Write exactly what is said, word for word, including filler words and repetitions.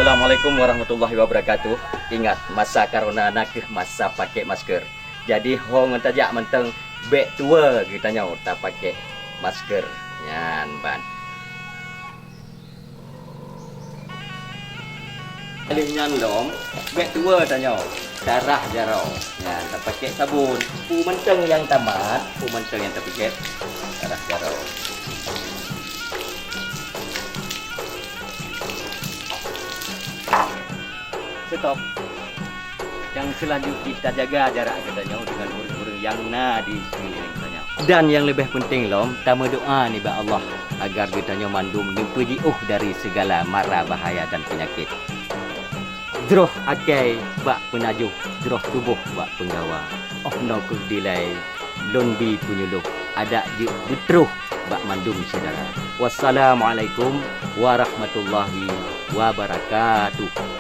Assalamualaikum warahmatullahi wabarakatuh. Ingat, masa corona nakeuh masa pakai masker. Jadi ho ngon tajak mantong, bèk tuwoe geutanyoe tapakai masker. Nyan ban. Lheueh nyan lom, bèk tuwoe tanyoe, tarah jaroe. Nyan, tapakai sabon. Peue mantong nyang tamat, peue mantong nyang tapakai, tarah jaroe. Stop. Nyang seulanjut jih tajaga jarak geutanyoe deungon ureuëng-ureuëng nyang na di seukeuliléng tanyoe. Dan nyang leubeh peunteng lom, tameudoá nibak Allah agar geutanyoe mandum neupeujiôh dari sigala mara bahaya dan peunyakét. Jroh akai bak peunajoh, jroh tuboh bak peunggawa. Óh noe kheueh dilai lôn bi peunyuluh, adak jeuet beutroh bak mandum syedara. Wassalamualaikum warahmatullahi wabarakatuh.